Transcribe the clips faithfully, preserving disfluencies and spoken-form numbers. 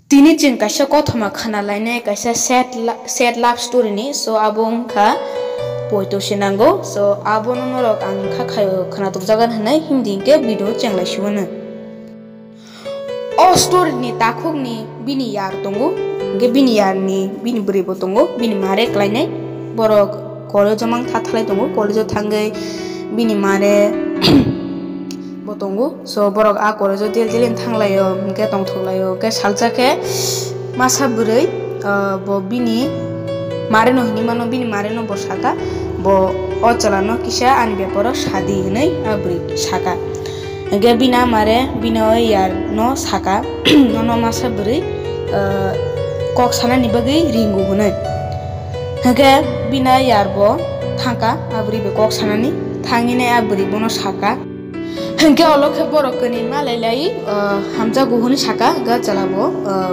Tini chwng kaisa kothoma khna lainai, kaisa sad la-, sad love story ni. So abo wngkha Poito Sinango. So abono norok ang kha khaio khna tukjagan hwnwi, Hindi hwnkhe video chenglai sio hwno. O story ni takhuk ni bini yar tongo, hwnkhe bini yar ni bini bwrwi bo tongo, bini mare klainai. Borok college o mang tha thalai tongo, college o thangwi bini mare bo tongo. So borok a college o del del thanglaio, hwnkhe tongthoklaio, hwnkhe salsa khe masa bwrwi, ah, bo bini mare no hinwi mano, bini mare no bo saka, bo o chwla no kisa ani beparo sadi hinwi a bwrwi saka. Hwnkhe bini a mare bini o yar no saka, nono masa bwrwi, ah, kok sanani bagwi ringo hinwi. Hwnkhe bini a yar bo thangka, a bwrwi bai kok sanani thangwi nai a bwrwi bono saka. Hwnkhe olo khe borok kwnwi ma lai lai, ah, hamjago hwnwi saka, ga chwla bo, ah,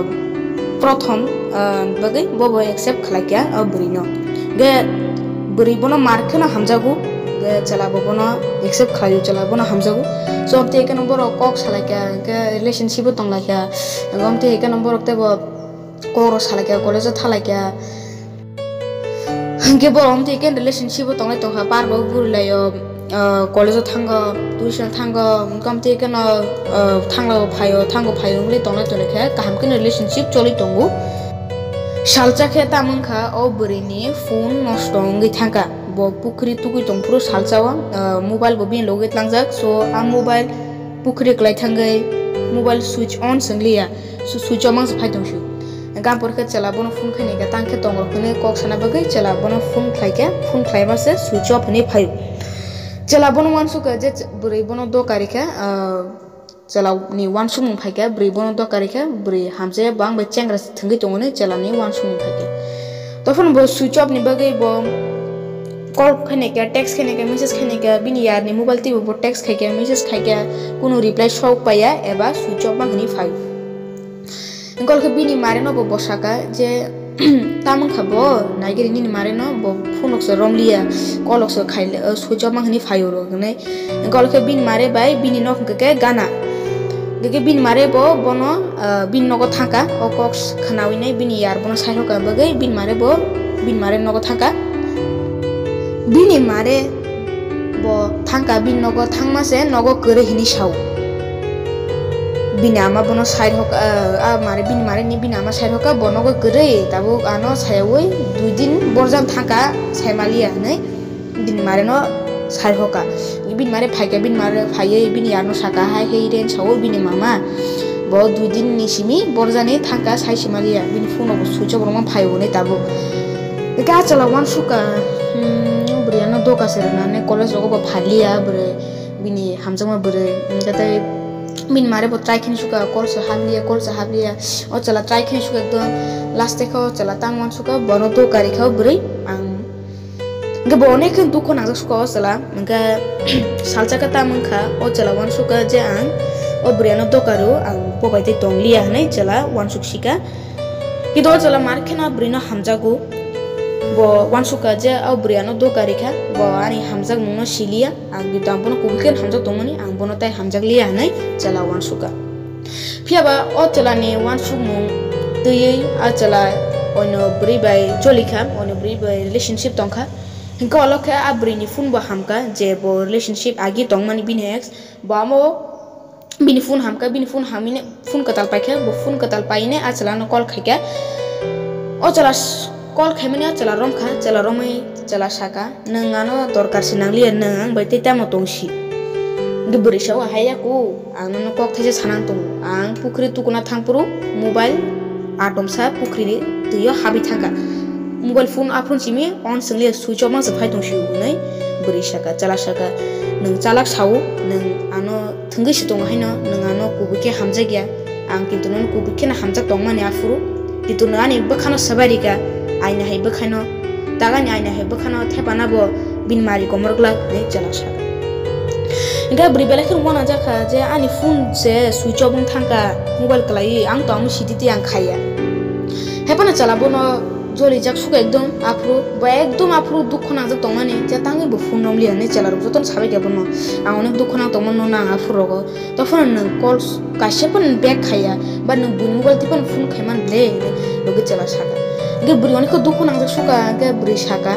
prothom, ah, bagwi bo bo accept khlai kha o bwrwi no. Ge bwrwi bono mar kheno hamjago, ge chwla bo bono accept khlaio, chwla bono hamjago. So, amtwi khe no borok kok salai kha, hwnkhe relationship o tong lai kha, amtwi khe no borok tei bo kok rok salai kha, college o thalai kha. Hwnkhe borok amtwi khe relationship o tonglai tongkha, park o gurilaio, ah, college o thango, tuition thango, hwnkhe amtwi khe no, ah, thangla o phaio, thango phaio wngwi tonglai tongkha, kaham khe no relationship choli tongo. Salsa khe tamo wngkha o bwrwi ni phone nosto wngwi thangkha, bo pukhri tugwi tongphuru salsa o, ah, mobile bo bini logi tlangjak, so a mobile pukhri kwlai thangwi mobile switch on se wngliya, su-, switch off mang se phai tong su. Hwnkhe aphuru khe chwla bono phone khainai khe, tang khe tong rok hinwi kok sana bagwi chwla bono phone khlai khe, phone khlai ma se switch off hinwi phaio. Chwla bono uansuk kha je ch-, bwrwi bono doka ri khe, ah, chwla ni uansukmung phai khe, bwrwi bono doka ri khe, bwrwi hamjaya bo ang bai chengra se thwngwi tongo hinwi chwla ni uansukmung phai khe. Tophano bo switch off ni bagwi bo call khainai khe, text khainai khe, message khainai khe, bini yar ni mobile twi bo text khai khe, message khai khe, kunu reply sok paiya eba switch off ma hinwi phai. Hwnkhe bini mare no bo bwsaka je, tamo wngkha bo, naigiri nini mare no bo phone rok se romliya, call rok se khai, switch off ma hinwi phai oro hinwi. Hwnkhe bini mare bai bini nok hwnkhe khe gana. Hwnkhe bini mare bo bono, ah, bini nogo thangka, o kok khnawi nai bini yar bono sai hoka bagwi bini mare bo bini mare nogo thangka. Bini mare bo thangka, bini nogo thangma se nogo kwrwi hinwi sao. Bini ama bono sai hoka, ah, ah, mare bini mare ni bini ama sai hoka bo nogo kwrwi, tabuk ano sayawi dui din borjan thangka, sai maliya hinwi. Bini mare no sai hoka. Bini mare phaikha, bini mare phaiwi bini yarno saka, "Hai, hei ren," sao bini mama. Bo dui din ni simi borjani thangka, sai simaliya. Bini phone rok bo switch off rwma phai hwnwi tabuk. Eka chwla uansukha, hmm, bwrwi ano doka se rwnani college rogo bo phaliya bwrwi, bini hamjakma bwrwi. Hwnkhe tei bini mare bo try khe sukha, call se habliya, call se habliya. O chwla try khe sukha ekdom last khe o chwla tang uansukha, bono doka rikha o bwrwi. Ang Hwnkhe bo onek khe dukho nangjak sukha o chwla, hwnkhe salsa khe tamo wngkha o chwla uansukha je ang o bwrwi ano doka rw, ang bo bai tei tong liya hinwi chwla uansuk sika. Kintu o chwla mar kheno bwrwi no hamjago, bo uansukha je o bwrwi ano doka rikha, bo ani hamjakmung no siliya, ang kintu ang bono kubui khe hamjak tongmani, ang bono tai hamjak liya hinwi chwla uansukha. Phiya ba o chwla ni uansukmung twiwi a chwla oino bwrwi bai choli kha, oino bwrwi bai relationship tong kha. Hwnkhe olo khe a bwrwi ni phone bo ham kha, je bo relationship agi tong mani bini ex, bo amo bini phone ham kha, bini phone hamwi phone kwtal pai kha, bo phone kwtal paiwi a chwla no call khai kha. O chwla s-, call khai mani o chwla rom kha, chwla romwi chwla saka, "Nwng ano dorkar se nang liya, nwng ang bai tei tamo tong si?" Hwnkhe bwrwi sao, "Hai yaku, ang nono kok thaisa sanang tongo. Ang pukhri tukuna thangphuru mobile atomsa pukhri ni twi o habwi thangkha. Mobile phone aphuru simi on se wngya, switch off mang se phai tong si," hwnwi bwrwi saka, chwla saka, "Nwng chalak sao, nwng ano thwngwi se tongo haino, nwng ano kubui khe hamjakya. Ang kintu nono kubui kheno hamjak tongmani aphuru. Kintu nwng ani bwkhano swbai rikha, aina hai bwkhaino, tak ani aina hai bwkhano thepana bo bini mari komor glak," hinwi chwla saka. Hwnkhe bwrwi belai kheno uanajak kha je ani phone se switch off wng thangkha, mobile kwlaiwi, ang tongmani sidi tei ang khaiya. Hai phano chwla bono Jolijak suka ekdom aphuru, bo ekdom aphuru dukho nangjak tongmani, je tangwi bo phone romliya hinwi chwla rok jotono sabai kha bono. Ang onek dukho nang tongmano na aphuru rogo. Tophano nwng call s-, kaisa phano back khaiya, ba nwng buini mobile twi phano phone khaiman ble, hinwi logi chwla saka. Hwnkhe bwrwi onek khe dukho nangjak suka, hwnkhe bwrwi saka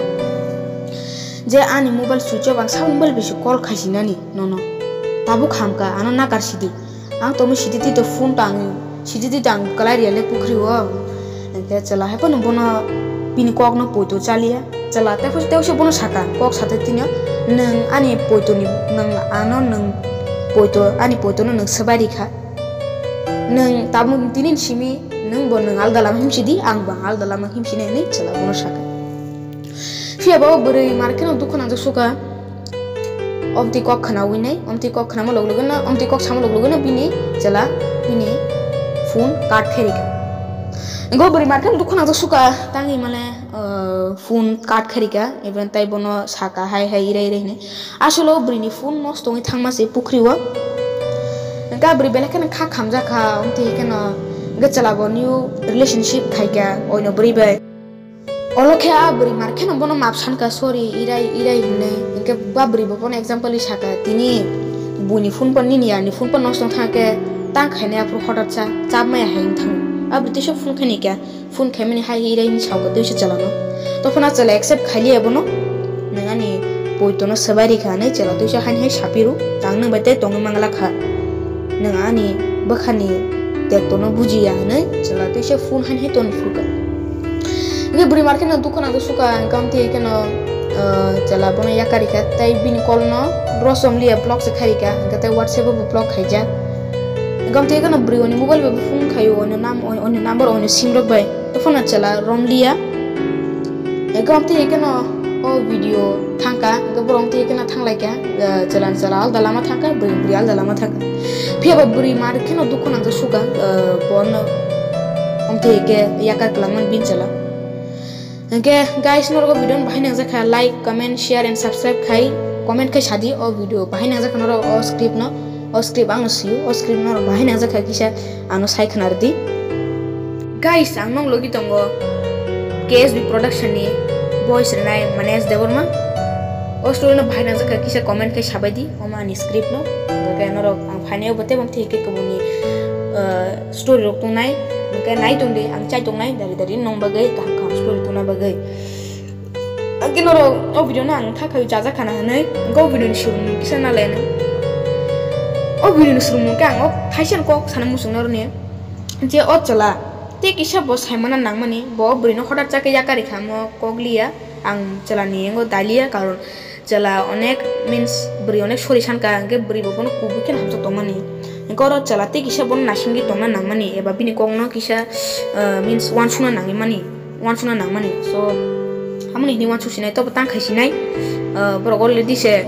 je ani mobile switch off, ang saboni mobile bai se call khaisinani nono. Tabuk hamkha, ano nakar sidi. Ang tongwi sidi twi to phone to ang sidi twi to ang kwlai riya le pukhri o. Hwnkhe chwla hai phano bono bini kok no poito chaliya. Chwla tei phai tei se bono saka, kok sate tini nwng ani poito ni, nwng ano nwng poito, ani poito no nwng swbai rikha. Nwng tabuk tini ni simi nwng bo nwng alda lama himsidi, ang bo ang alda lama himsinai hinwi chwla bono saka. Phiya bo bwrwi mar kheno dukho nangjak suka. Omtwi kok khnawi nai, omtwi kok khnama log logino, omtwi kok sama log logino bini chwla bini phone cut khairika. Go bwrwi mar kheno dukho nangjak suka, tangwi male, uh, phone cut khairika, even tai bono saka hai hai irai irai hinwi. Asolo bwrwini phone nosto wngwi thangma se pukhri o. Hwnkhe bwrwi belai kheno kha khamjak kha, omtwi kheno hwnkhe chwla bo new relationship khaika oino bwrwi bai. Olo khe a bwrwi mar kheno bono map sankha, "Sorry, irai, irai," hinwi. Hwnkhe ba bwrwi bo bono example wi saka, "Tini buini phone bo nini ani phone bo nosto wng thangkhe tang khainai aphuru hotat sa chap maya hai wng thango." A bwrwi teisa phone khaini kha, phone khaimani hai irai hinwi sauka teisa chwlano. Tophano chwla accept khailiya bono, "Nwng ani poitono swbai rikha," hinwi chwla teisa haini hai sapiru, "Ang nwng bai tei tongwi mangla kha." Nwng ani bwkhani tektono bujiya hinwi chwla teisa phone haini hai ton phurkha. Hwnkhe bwrwi mar kheno dukho nangjaksuka, hwnkhe amtwi kheno, ah, chwla bono yakarikha tei bini call no bro somliya block se khairikha, hwnkhe tei WhatsApp o bo block khaijak. Hwnkhe amtwi kheno bwrwi oni mobile bai phone khaio, oni nam-, oni number oni sim rok bai. Tophano chwla romliya. Ego amtwi kheno o video thangkha, ego borok amtwi kheno thanglaikha, eh, chwla ni chwla alda lama thangkha, bwrwi bwrwi alda lama thangkha. Phiya ba bwrwi mar kheno dukho nangjak suka, eh, bono amtwi khe yakar kwlangmani bini chwla. Hwnkhe guys, norok o video no bahai nangjakha, like, comment, share and subscribe khai, comment khai sadi o video bahai nangjakha norok o script no. O script ang no sio, o script norok bahai nangjak kha kisa ano sai khna rwdi. Guys, ang nong logi tongo K S B production ni voice rwnai Manesh Debbarma. O story no bahai nangjak kha kisa comment khai sabai di, omo ani script no. Hwnkhe norok ang phainai o bo tei bang thik khe kubuni, uh, story rok tongnai. Hwnkhe nai tongdi, ang chai tongnai dari dari nong bagwi kaham kaham story tongna bagwi. Hwnkhe norok o video no ang thakhaio chajak khana hinwi, hwnkhe o video ni swrwngmung kisa nalai nw. O video ni swrwngmung khe ang o thaisa ni kok sana muchung narwkni je o chwla tei kisa bo saimana nangmani, bo o bwrwi no hotat chakhe yakarikha, omo kok liya, ang chwla ni yango daliya, karon chwla onek means bwrwi onek sori sankha, hwnkhe bwrwi bo bono kubui khe hamjak tongmani, hwnkhe oro chwla tei kisa bono naisingwi tongna nangmani, eba bini kok no kisa, ah, means uansukna nangwi mani. Uansukna nangmani. So, amoni hinwi uansuk sinai, tobo tang khai sinai. Ah, borok already se,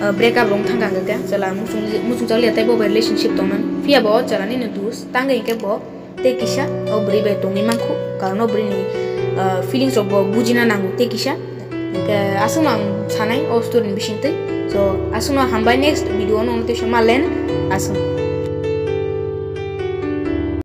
ah, break up rwng thangkha hwnkhe, chwla muchung, muchungjakliya tei bo bai relationship tongnani. Phiya bo o chwla nini dus, tangwi hwnkhe bo tei kisa o bwrwi bai tongwi mankhu, karon o bwrwini, ah, feelings rok bo bujina nango tei kisa. Hwnkhe aswkno ang sanai o story ni bisingtwi. So, aswkno hambai, next video no tei se malen aswk.